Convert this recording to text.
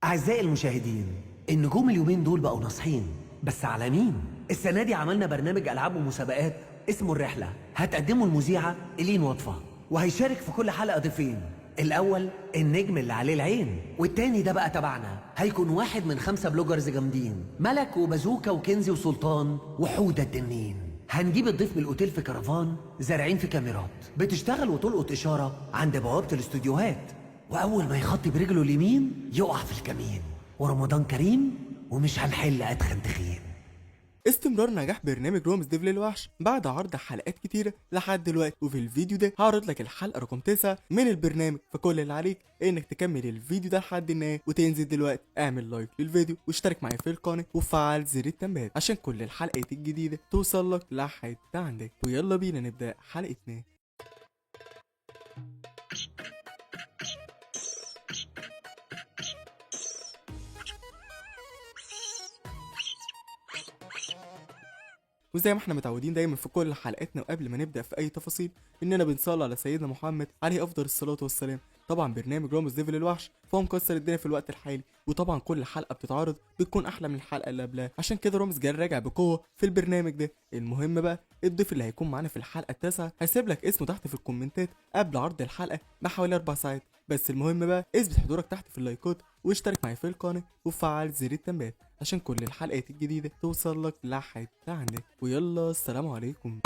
أعزائي المشاهدين، النجوم اليومين دول بقوا ناصحين، بس على مين؟ السنة دي عملنا برنامج ألعاب ومسابقات اسمه الرحلة، هتقدمه المذيعة إلين وطفة، وهيشارك في كل حلقة ضيفين. الأول النجم اللي عليه العين، والتاني ده بقى تبعنا، هيكون واحد من 5 bloggers جامدين، ملك وبازوكا وكنزي وسلطان وحودة التنين. هنجيب الضيف من الأوتيل في كرفان زارعين في كاميرات بتشتغل وتلقط إشارة عند بوابة الاستوديوهات، وأول ما يخطي برجله اليمين يقع في الكمين. ورمضان كريم ومش هنحل أدخن تخين. استمرار نجاح برنامج رامز level الوحش بعد عرض حلقات كتيرة لحد دلوقتي، وفي الفيديو ده هعرض لك الحلقة رقم 9 من البرنامج. فكل اللي عليك انك تكمل الفيديو ده لحد النهاية وتنزل دلوقتي اعمل like للفيديو واشترك معايا في القناة وفعل زر التنبيهات عشان كل الحلقات الجديدة توصل لك لحد عندك. ويلا بينا نبدأ حلقتنا. وزي ما احنا متعودين دايما في كل حلقاتنا وقبل ما نبدا في اي تفاصيل اننا بنصلي على سيدنا محمد عليه افضل الصلاة والسلام. طبعا برنامج رامز level الوحش فهو مكسر الدنيا في الوقت الحالي، وطبعا كل حلقة بتتعرض بتكون احلى من الحلقة اللي قبلها، عشان كده رامز جاي راجع بقوة في البرنامج ده. المهم بقى الضيف اللي هيكون معانا في الحلقة التاسعة هسيب لك اسمه تحت في الكومنتات قبل عرض الحلقة بحوالي 4 ساعات. بس المهم بقى اثبت حضورك تحت في اللايكات واشترك معايا في القناة وفعل زر التنبيهات عشان كل الحلقات الجديدة توصل لك لحد عندك. ويلا السلام عليكم.